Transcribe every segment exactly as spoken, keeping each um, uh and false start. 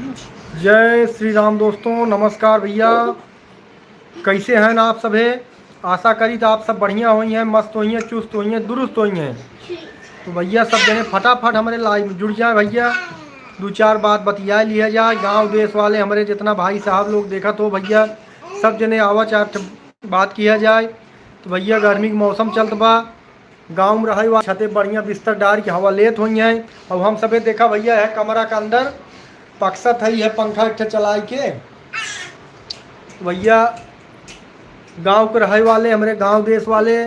जय श्री राम दोस्तों, नमस्कार भइया, कैसे हैं आप सभे? आशा करी तो आप सब बढ़िया होइहैं, मस्त होइहैं, चुस्त होइहैं, दुरुस्त होइहैं। तो भइया सब जने फटाफट हमरे live में जुड़ जाए भइया, दो चार बात बतिया लिया जाए। गाँव देश वाले हमरे जितना भाई साहब लोग देखत हो भइया, सब जने आवा चार ठे बात किया जाए। तो भइया गर्मी के मौसम चलत बा, गाँव में रहे वाले छते बढ़िया बिस्तर डार के हवा लेत होइहैं। और हम सभे देखा भइया है कमरा के अंदर पकसत है, यह पंखा एक ठे चलाई के। भइया गाँव के रहे वाले, हमरे गाँव देश वाले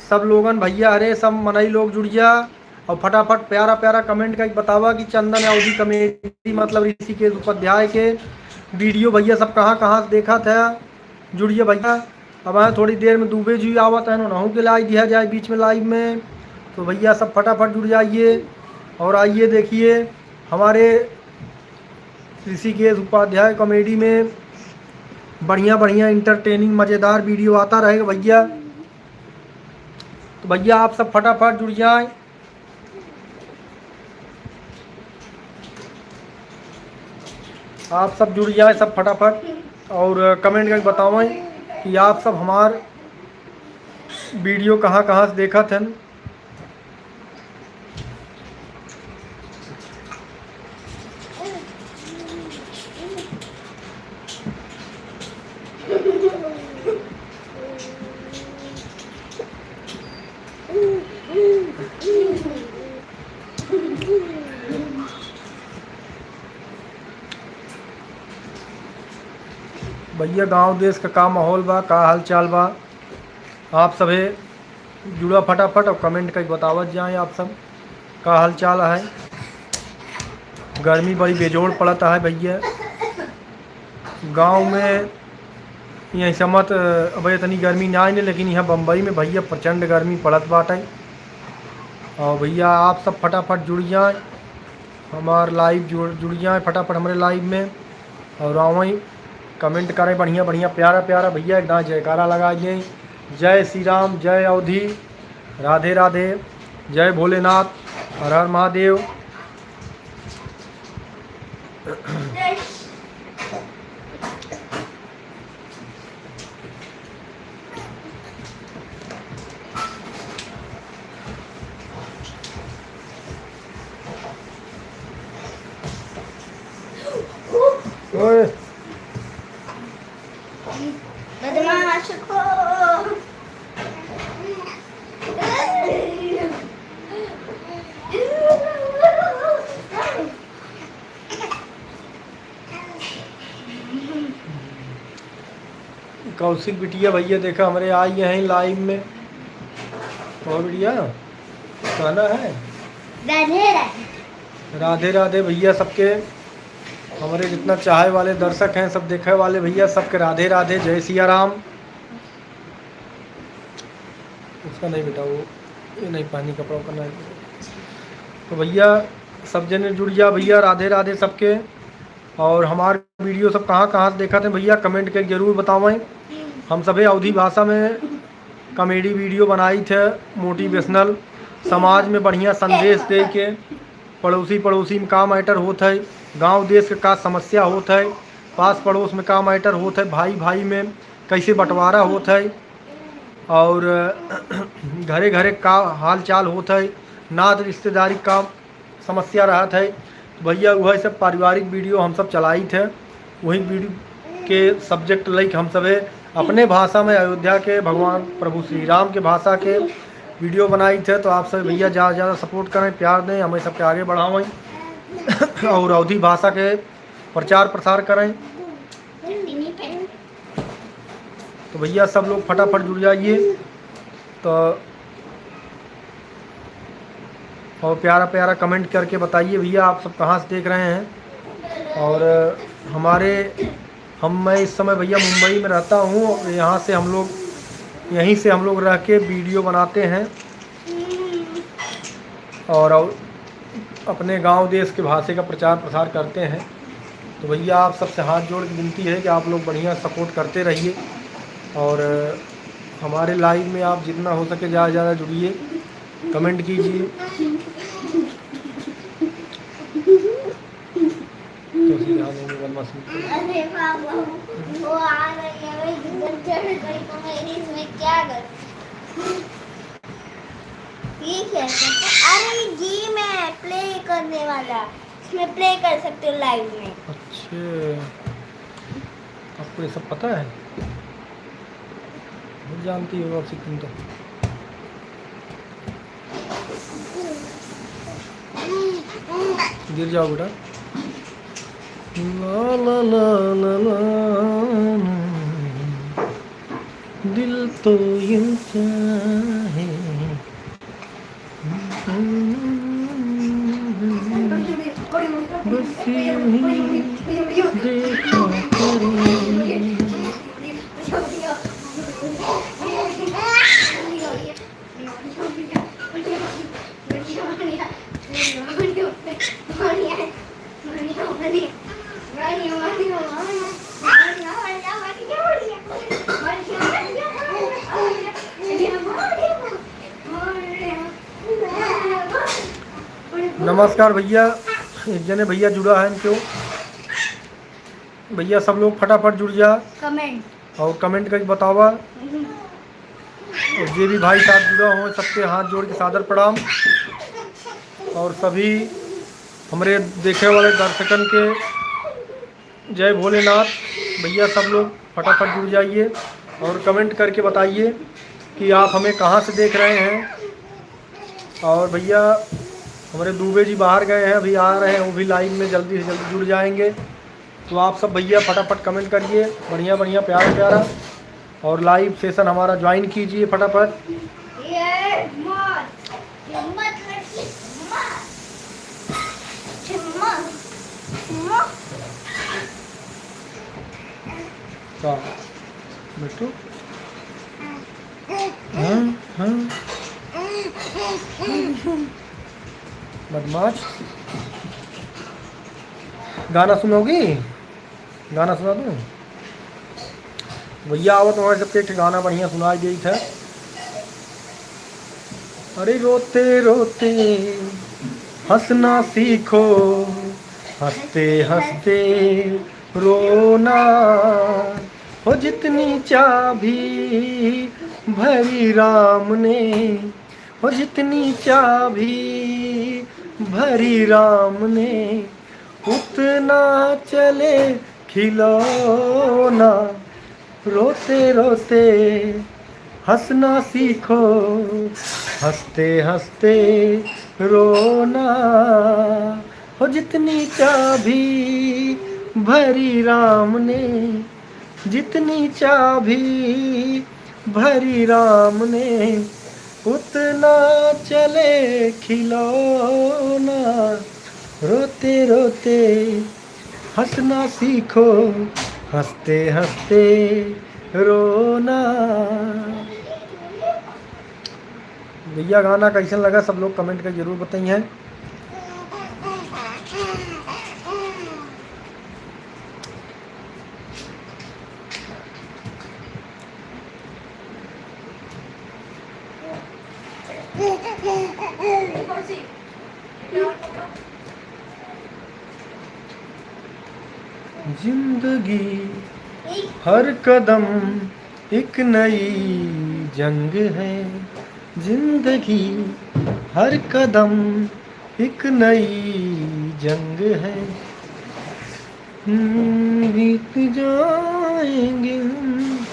सब लोगन भइया, अरे सब मनई लोग जुड़ जा और फटाफट प्यारा प्यारा comment करके बतावा कि चंदन अवधी comedy मतलब ऋषिकेश उपाध्याय के video भइया सब कहाँ कहाँ से देखत है, जुड़िए भइया। अब आए थोड़ी देर में दुबे जी आवत है, उन्हों के लाई दिया जाए बीच में live में। तो भइया सब फटाफट जुड़ जाइए और आइए देखिए हमारे ऋषिकेश उपाध्याय comedy में बढ़िया बढ़िया entertaining मज़ेदार video आता रहेगा भइया। तो भइया आप सब फटाफट जुड़ जाएं, आप सब जुड़ जाएं सब फटाफट और comment करके बतावें कि आप सब हमार video कहाँ कहाँ से देखत हैं। भइया गाँव देश का का माहौल बा, का हाल चाल बा, आप सभे जुड़ा फटाफट और comment करके बतावत जाए आप सब का हाल चाल है। गर्मी बड़ी बेजोड़ पड़त है भइया। गाँव में यही समत अब इतनी गर्मी ना आई, लेकिन यहाँ बम्बई में भइया प्रचंड गर्मी पड़त बाटे। और भइया आप सब फटाफट जुड़ जाए, हमार live जुड़ जुड़ जाए फटाफट हमरे live में और आवें comment करें बढ़िया बढ़िया प्यारा प्यारा भइया एक दाएं जयकारा लगा दें। जय श्री राम, जय अवधी, राधे राधे, जय भोलेनाथ, हर हर महादेव। ओए। बदमाश को। कौशिक बिटिया भइया देखा हमरे आई हैं live में। और बिटिया कहना है राधे राधे। राधे राधे भइया सबके, हमरे जितना चाहे वाले दर्शक हैं, सब देखे वाले भइया सबके राधे राधे, जय सिया राम। उसका नहीं बेटा, वो ये नहीं पहनी कपड़ा करना है। तो भइया सब जने जुड़ जा भइया, राधे राधे सबके। और हमार video सब कहाँ कहाँ से देखत हैं भइया, comment करके जरूर बतावें। हम सभे अवधी भाषा में comedy video बनाइत है, motivational, समाज में बढ़िया संदेश दे के, पड़ोसी पड़ोसी में का matter होत है, गाँव देश के का समस्या होत है, पास पड़ोस में का matter होत है, भाई भाई में कैसे बंटवारा होत है और घरे घरे का हाल चाल होत है, नात रिश्तेदारी का समस्या रहत है। तो भइया वह सब पारिवारिक video हम सब चलाइत है, वही video के subject लेके हम सभे अपने भाषा में अयोध्या के भगवान प्रभु श्री राम के भाषा के video बनाइत है। तो आप सब भइया ज़्यादा से ज़्यादा support करें, प्यार दें, हमें सबके आगे बढ़ावें और अवधी भाषा के प्रचार प्रसार करें। तो भइया सब लोग फटाफट जुड़ जाइए। तो और प्यारा प्यारा comment करके बताइए भइया आप सब कहाँ से देख रहे हैं। और हमारे हम मैं इस समय भइया मुंबई में रहता हूँ और यहाँ से हम लोग यहीं से हम लोग रह के video बनाते हैं और अपने गांव देश के भाषा का प्रचार प्रसार करते हैं। तो भइया आप सबसे हाथ जोड़ के विनती है कि आप लोग बढ़िया support करते रहिए और हमारे live में आप जितना हो सके ज़्यादा से ज़्यादा जुड़िए, comment कीजिए। यहाँ नहीं, बदमाशी। अरे बाबा, वो आ रही है, मैं इधर चढ़ गई तो मेरी इसमें क्या गलती? ये क्या करता? अरे, ये गेम है प्ले करने वाला, इसमें प्ले कर सकते हो लाइव में। अच्छा, आपको ये सब पता है? बहुत जानती हो आप, तुम तो। गिर जाओ बेटा। ला, ला, ला, ला, ला, ला। दिल तो यूं चाहे, बस यूं ही देखा करे। नमस्कार भैया, एक जने भैया जुड़ा है इनके। भैया सब लोग फटाफट जुड़ जा कमेंट। और कमेंट करके बतावा। हम्म। और जे भी भाई साहब जुड़ा हो, सबके हाथ जोड़ के सादर प्रणाम। और सभी हमरे देखे वाले दर्शकन के जय भोलेनाथ। भैया सब लोग फटाफट जुड़ जाइए और कमेंट करके बताइए कि आप हमें कहाँ से देख रहे हैं। और भैया हमारे दुबे जी बाहर गए हैं, अभी आ रहे हैं, वो भी लाइव में जल्दी से जल्दी जुड़ जाएंगे। तो आप सब भैया फटाफट कमेंट करिए, बढ़िया बढ़िया, प्यारा प्यारा, और लाइव सेशन हमारा ज्वाइन कीजिए फटाफट। ये मत, हिम्मत लड़की, मत। हिम्मत, हिम्मत। का? मिट्टू? हाँ, हाँ। बदमाश। गाना सुनोगी? गाना सुना दूँ? भैया आवत वहाँ से एक गाना बढ़िया सुनाई देत है। अरे रोते रोते हँसना सीखो, हँसते हँसते रोना। हो जितनी चाभी भरी राम ने, हो जितनी चाभी भरी राम ने, उतना चले खिलौना। रोते रोते हँसना सीखो, हँसते हँसते रोना। हो जितनी चाभी भरी राम ने, जितनी चाभी भरी राम ने, उतना चले खिलौना। रोते रोते हँसना सीखो, हँसते हँसते रोना। भैया गाना कैसन लगा, सब लोग कमेंट करके जरूर बताइए। जिंदगी हर कदम एक नई जंग है, जिंदगी हर कदम एक नई जंग है। हम्म, जीत जाएंगे हम,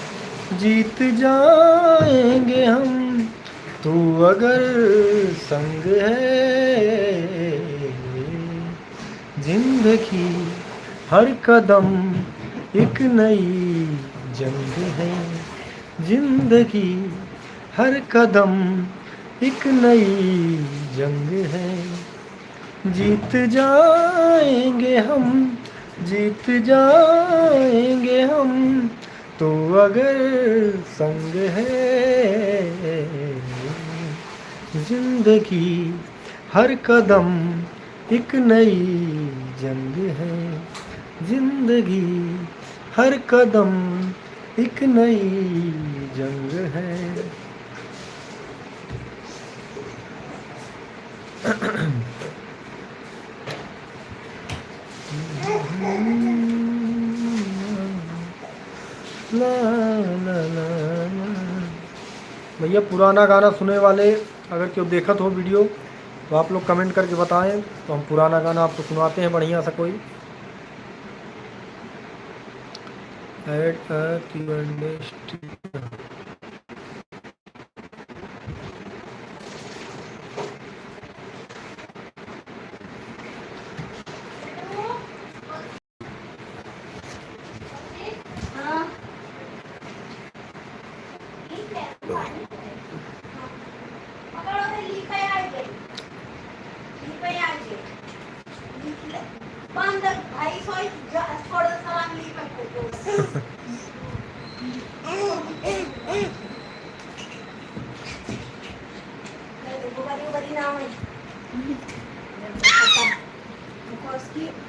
जीत जाएंगे हम, तू अगर संग है। जिंदगी हर कदम एक नई जंग है, जिंदगी हर कदम एक नई जंग है। जीत जाएंगे हम, जीत जाएंगे हम, तू अगर संग है। जिंदगी हर कदम एक नई जंग है, जिंदगी हर कदम एक नई जंग है। ला, ला, ला, ला। भैया, पुराना गाना सुने वाले अगर केहू देखत हो video, तो आप लोग comment करके बताएं, तो हम पुराना गाना आपको सुनाते हैं बढ़िया सा कोई। Add a Q and A sticker।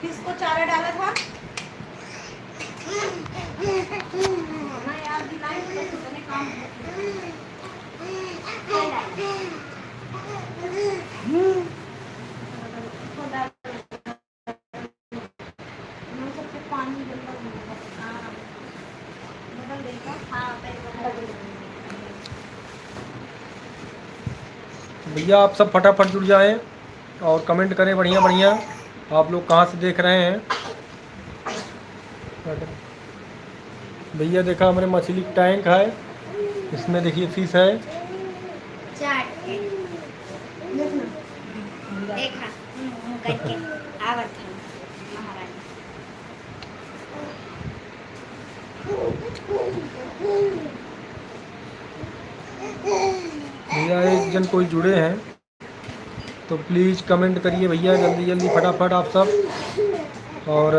किसको चारा डाला था? भैया, आप सब फटाफट जुड़ जाएं और comment करें बढ़िया बढ़िया। आप लोग कहाँ से देख रहे हैं? भैया, देखा, हमारे मछली tank है, इसमें देखिए fish है। चाट के। देखा, करके आवत है महारानी। भैया, एक जन कोई जुड़े हैं, तो please comment करिए भैया, जल्दी जल्दी फटाफट आप सब। और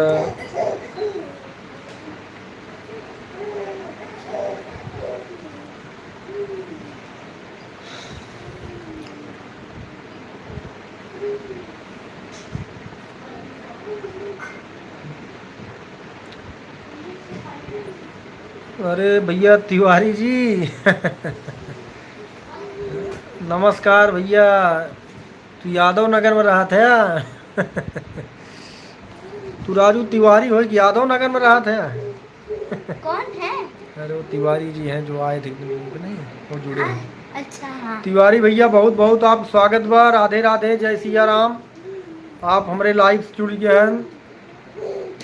अरे भैया तिवारी जी, नमस्कार भैया। तू यादव नगर में रहत है? तू राजू तिवारी हो कि यादव नगर में रहत है? कौन है? अरे, वो तिवारी जी हैं जो आए थे, नहीं, वो जुड़े हैं। अच्छा, हाँ। तिवारी भैया, बहुत बहुत आप स्वागत बा। राधे राधे, जय सिया राम। आप हमरे live से जुड़ गए हैं।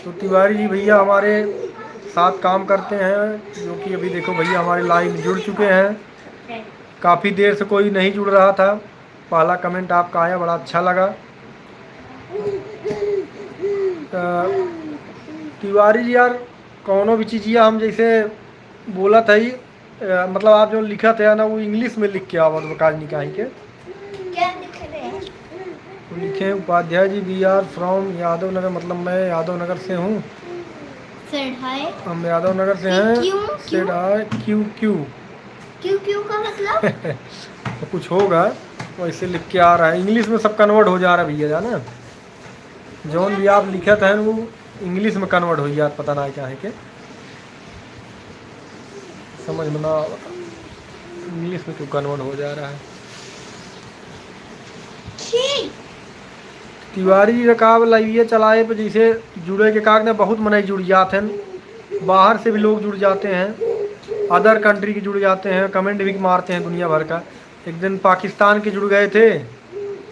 तो तिवारी जी भैया हमारे साथ काम करते हैं, जो कि अभी देखो भैया हमारे live में जुड़ चुके हैं। काफ़ी देर से कोई नहीं जुड़ रहा था, पहला comment आपका आया, बड़ा अच्छा लगा। अ, तिवारी जी यार, कौनो भी चीजिया हम जैसे बोलत हई, अ, मतलब आप जो लिखत है ना, वो English में लिख के आवत बा, काज निकाही के। क्या लिख रहे हैं? वो लिखे हैं, "उपाध्याय ji, we are from Yadav नगर", मतलब मैं यादव नगर से हूँ। सेड हाय। हम यादव नगर से हैं। क्यों? सेड हाय, क्यों, क्यों? क्यों, क्यों का मतलब? तो कुछ होगा, वैसे लिख के आ रहा है। English में सब convert हो जा रहा है भैया, जाना? जौन भी आप लिखत हैं, वो English में convert हो गया, पता ना क्या है के। समझ में ना आवत, English में क्यों convert हो जा रहा है। छी। तिवारी जी रकाब live चलाए पे जैसे जुड़े के कारण बहुत मनई जुड़ जाते हैं, बाहर से भी लोग जुड़ जाते हैं, other country के जुड़ जाते हैं, comment भी मारते हैं दुनिया भर का। एक दिन पाकिस्तान के जुड़ गए थे,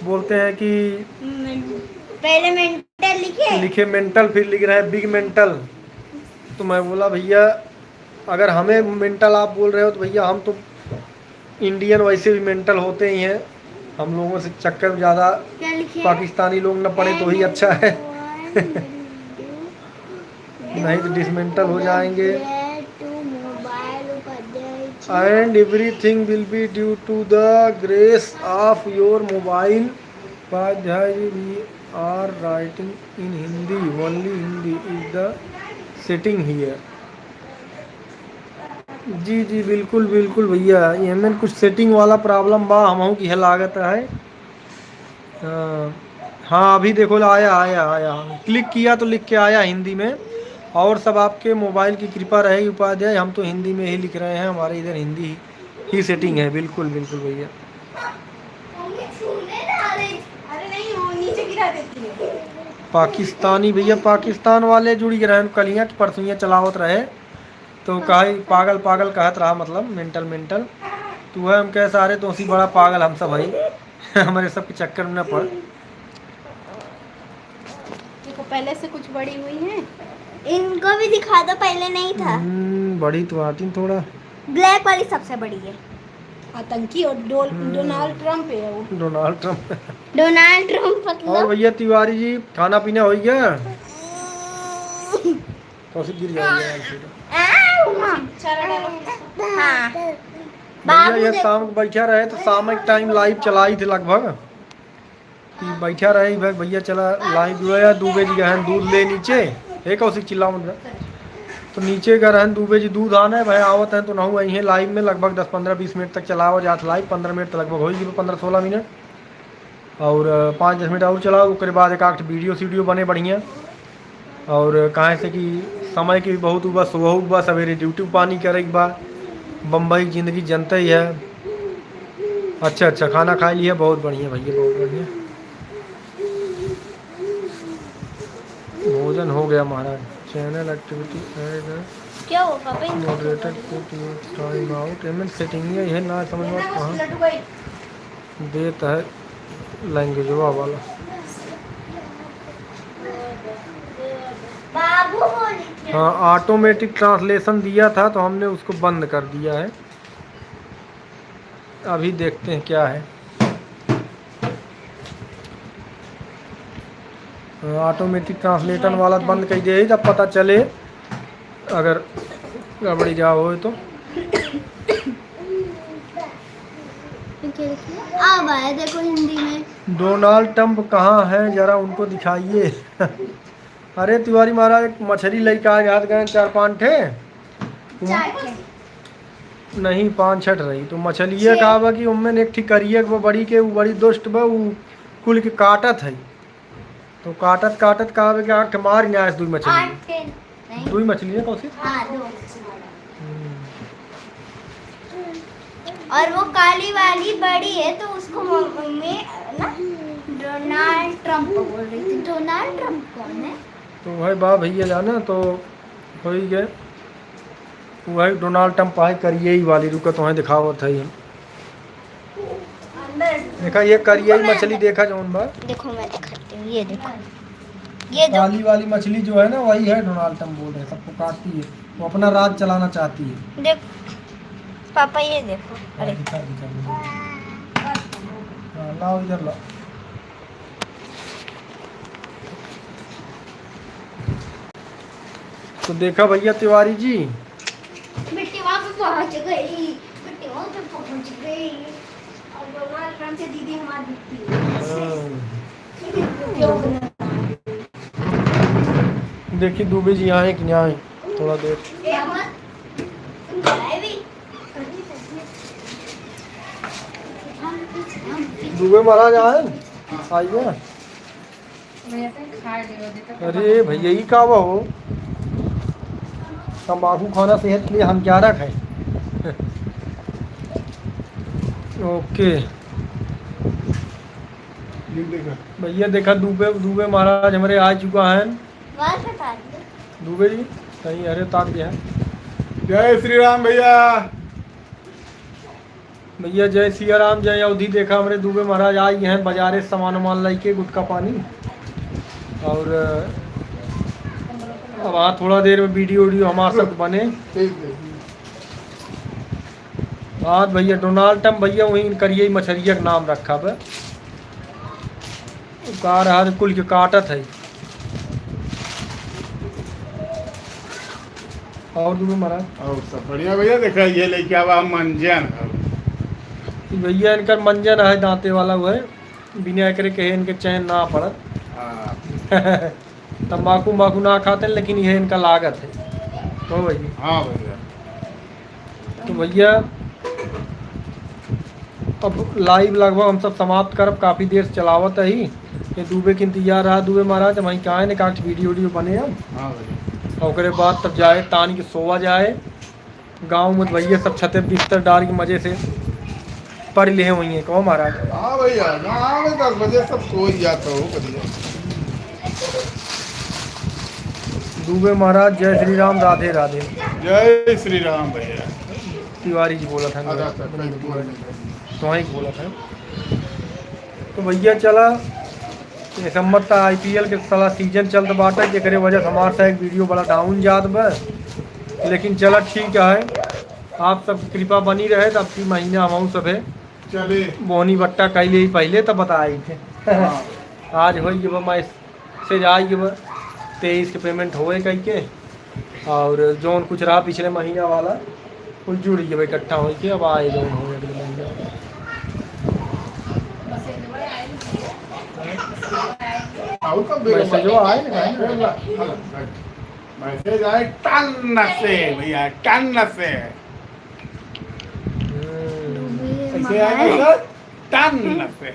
बोलते हैं कि पहले mental लिखे। लिखे mental, फिर लिख रहे हैं big mental। तो मैं बोला, "भैया, अगर हमें mental आप बोल रहे हो तो भैया, हम तो Indian वैसे भी mental होते ही हैं, हम लोगों से चक्कर में ज़्यादा क्या लिखे? पाकिस्तानी लोग न पड़े तो ही अच्छा है।" नहीं तो dismantle हो जाएंगे। And everything will be due to the grace of your mobile। Upadhyay ji, we are writing in Hindi, only Hindi is the setting here। जी, जी, बिल्कुल, बिल्कुल भैया, ये में कुछ setting वाला problem बा, हमहू की है लागत है। हाँ, हाँ, अभी देखो ला आया, आया, आया। Click किया तो लिख के आया हिंदी में। और सब आपके mobile की कृपा रहेगी उपाध्याय, हम तो हिंदी में ही लिख रहे हैं, हमारे इधर हिंदी ही, ही setting है। बिल्कुल, बिल्कुल भैया। अरे नहीं, वो नीचे गिरा देती है। पाकिस्तानी भैया, पाकिस्तान वाले जुड़ गए रहन, कलियाँ की परसुइयाँ चलावत रहे। तो कहा ही पागल पागल कहत रहा, मतलब मेंटल मेंटल। तू है हम कहे सारे तो उसी बड़ा पागल हम सब है। हमारे सब के चक्कर में न पड़। देखो पहले से कुछ बड़ी हुई है। इनको भी दिखा दो, पहले नहीं था। हम्म, बड़ी तो आती थोड़ा। ब्लैक वाली सबसे बड़ी है। आतंकी और डो-, हम्म। डोनाल्ड ट्रंप है वो। Donald Trump. डोनाल्ड ट्रंप मतलब? और भैया तिवारी जी, खाना पीना हो गया? तो उसे गिर जाएगा यार, फिर। हाँ। भैया, ये शाम को बैठा रहे तो शाम के टाइम लाइव चलाई थे लगभग। कि बैठा रहे भाई, भैया चला लाइव जो है, दुबे जी गए हैं दूध ले नीचे। हे कौशिक, चिल्लाओ मत बे। तो नीचे गए रहन दुबे जी दूध आने, भाई आवत हैं तो नहु आई हैं लाइव में, लगभग दस, पन्द्रह, बीस मिनट तक चलावा जात लाइव, पन्द्रह मिनट तक लगभग होई गई, पन्द्रह सोलह मिनट। और, अ, पाँच दस मिनट और चलाओ, ओकरे बाद एक आठ वीडियो सीडियो बने बढ़िया। और काहे से कि समय के भी बहुत उबा, सुबह उबा, सवेरे ड्यूटी पानी करे के बा, बम्बई की जिंदगी जनते ही है। अच्छा, अच्छा, खाना खा लिया, बहुत बढ़िया भैया, बहुत बढ़िया। भोजन हो गया महाराज। Channel activity add, क्या हुआ पापा? Moderator put your time out। एमएन सेटिंग है, यह ना समझ में कहाँ देत है लैंग्वेजवा वाला। बाबू बोली थे। हाँ, ऑटोमेटिक ट्रांसलेशन दिया था तो हमने उसको बंद कर दिया है। अभी देखते हैं क्या है। ऑटोमेटिक ट्रांसलेटर वाला बंद कर दिया है, तब पता चले अगर गड़बड़ी जा होए तो। अब आए देखो हिंदी में। डोनाल्ड ट्रंप कहाँ है, जरा उनको दिखाइए। अरे तिवारी महाराज, एक मछली लइके आ जात गए चार पाँच ठे। चार ठे। नहीं, पाँच छठ रही तो मछलिए छे। का बा कि उनमें एक ठे करिए वो बड़ी के, वो बड़ी दुष्ट बा, वो कुल के काटत है। तो काटत काटत का बा कि आठ मार न्यास दुई मछली। आठ ठे। नहीं। दुई मछली है कौशिक? हाँ, दो। हम्म। और वो काली वाली बड़ी है, तो उसको म-, मम्मी ना डोनाल्ड ट्रंप बोल रही थी। डोनाल्ड ट्रंप कौन है? तो भाई बा भैया जाना तो हो ही गए। वही डोनाल्ड ट्रंप आए करिए ही वाली, रुका तो वहीं दिखावत है हम। देखा ये करिए ही मछली देखा जौन बा। देखो मैं दिखाती हूँ, ये देखो, ये दो। काली वाली मछली जो है ना वही है डोनाल्ड ट्रंप बोल रहे हैं, सबको काटती है, वो अपना राज चलाना चाहती है। देख पापा ये देखो, अरे। हाँ, दिखा, दिखा, दिखा। हाँ, लाओ इधर लाओ। तो देखा भैया तिवारी जी, बिट्टी वहाँ पे पहुँच गई, बिट्टी वहाँ पे पहुँच गई। और डोनाल्ड ट्रंप से दीदी हमारी बिट्टी। हाँ। देखिए दुबे जी आए कि नहीं आए, थोड़ा देर। दुबे महाराज आए, आइए। अरे भैया, ई का बा हो? तंबाकू खाना सेहत के लिए हानिकारक है। ओके। भैया देखा, दुबे, दुबे महाराज हमारे आ चुका है। दुबे जी, कहीं अरे ताक दिया। जय श्री राम भैया। भैया जय सिया राम, जय अवधी। देखा हमरे दुबे महाराज आ गए हैं बाजारे से सामान वामान लेके, गुटखा पानी। और, अ, अब हाँ थोड़ा देर में वीडियो वीडियो हमारे साथ बने। ठीक है। आज भैया डोनाल्ड ट्रंप भैया वहीं करिए मछरिया का नाम रखा बे। का रहा कुल के काटत है। और दुबे महाराज? और सब बढ़िया भैया, देखा ये लेके आवा हम मंजन। ई भैया इनकर मंजन है दांते वाला, वो है, बिना एकरे कहे इनके चैन ना पड़त। हाँ। तंबाकू उम्बाकू ना खाते, लेकिन यह इनका लागत है। हो भैया? हाँ भैया। तो भैया, अब लाइव लगभग हम सब समाप्त करब, काफ़ी देर से चलावत ही। ये दुबे के इंतजार रहा, दुबे महाराज, हम वहीं का आए ने, काट वीडियो वीडियो बने हम। हाँ भैया। और ओकरे बाद तब जाए, तान के सोवा जाए। गाँव में भैया सब छते बिस्तर डाल के मजे से पढ़ लिहे हुई हैं। कहो महाराज। हाँ भैया, गाँव में दस बजे सब सो ही जाता हो, बढ़िया। दुबे महाराज, जय श्री राम, राधे राधे। जय श्री राम भैया। तिवारी जी बोला था, अच्छा, अच्छा, बोल दे। तो वहीं बोला था। तो भैया चला, ये सम्मत का आईपीएल के साला सीजन चलत बाटे, जेकरे वजह से हमार सा एक वीडियो बड़ा डाउन जात बा, लेकिन चला ठीक है, आप सब कृपा बनी रहे, तो अब की महीना हम सभे चले। बोहनी बट्टा कइ ले पहिले तो बताई थे। हाँ। आज होई गवा, मैसेज आई गवा, तेईस के पेमेंट होए कइ के, और जौन कुछ रहा पिछले महीना वाला, कुल जुड़ गवा इकट्ठा होई के, अब आए जौन होए अगले महीना। और कब देगा? मैसेजवा आए ना, आए ना। मैसेज आए टन से भैया, टन से। हम्म। ऐसे आए ना सर, टन से।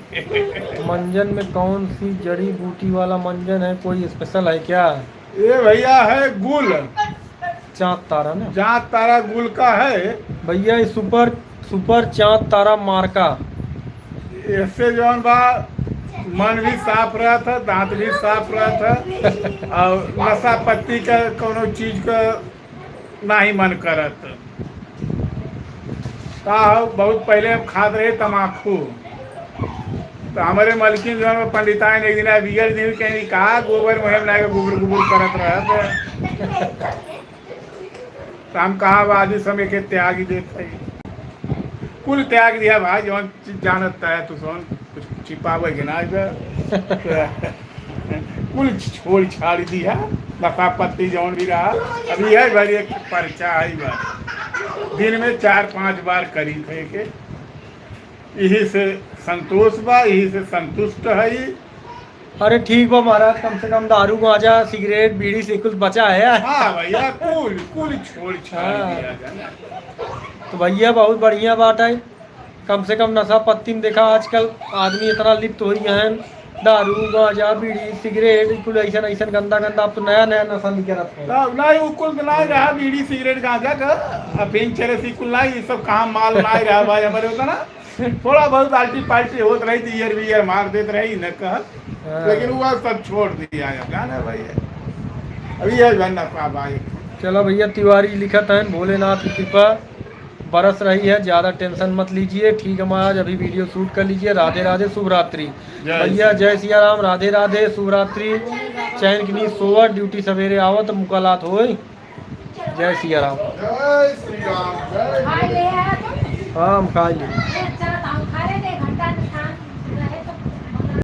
मंजन में कौन सी जड़ी बूटी वाला मंजन है, कोई स्पेशल है क्या? ये भैया है गुल। चांद तारा ना? चांद तारा गुल का है। भैया, ये सुपर, सुपर चांद तारा मार्का। इससे जौन बा, मन भी साफ रहत है, दांत भी साफ रहत है, और नशा पत्ती का कौनो चीज का नाही मन करत। का हो, बहुत पहिले हम खात रहे तमाखू, तो हमरे मलकिन जौन बा पंडिताइन एक दिन बिगड़ दिन कहीं का गोबर मुहे में लाके गुबुर गुबुर करत रहत। तो हम कहा, "अब आज ही समय के त्याग ही देत है, कुल त्याग दिया भाई, जौन चीज जानत है तू सोन, कुछ छिपावे के ना है।" कुल छोड़ छाड़ दिया, नशा पत्ती जौन भी रहा। अब यह भर एक पर्चा है बा, दिन में चार पांच बार करी थे के, यही से संतोष बा, यही से संतुष्ट है। अरे ठीक बा महाराज, कम से कम दारू, गांजा, सिगरेट, बीड़ी से कुल बचा है। हाँ भैया, कुल, कुल छोड़ छाड़ हाँ। दिया जाए। तो भैया बहुत बढ़िया बात है, कम से कम नशा पत्ती में देखा आजकल आदमी इतना लिप्त हो गया है, दारू, गांजा, बीड़ी, सिगरेट, कुल ऐसा ऐसा गंदा गंदा, अब तो नया नया नशा निकलत है। तब नहीं, वो कुल तो नहीं रहा, बीड़ी, सिगरेट, गांजा का, अफीम, चरस, ई कुल नहीं, ये सब काम माल नहीं रहा भाई हमारे होता ना। थोड़ा बहुत आल्टी पाल्टी होत रही थी, ईयर बियर मार देत रही, न कह। हाँ। लेकिन वो सब छोड़ दिया है, जाना भाई है। अभी यह गंदा का भाई। चला भैया, तिवारी लिखत है, भोलेनाथ की कृपा बरस रही है, ज्यादा टेंशन मत लीजिए। ठीक है महाराज, अभी वीडियो शूट कर लीजिए। राधे राधे, शुभ रात्रि। जय भैया, जय सिया राम, राधे राधे, शुभ रात्रि। चैन की नींद सोवा, ड्यूटी सवेरे आवा तो मुलाकात होई। जय सिया राम। जय श्री राम, जय श्री राम। हाँ, हम खा लिए।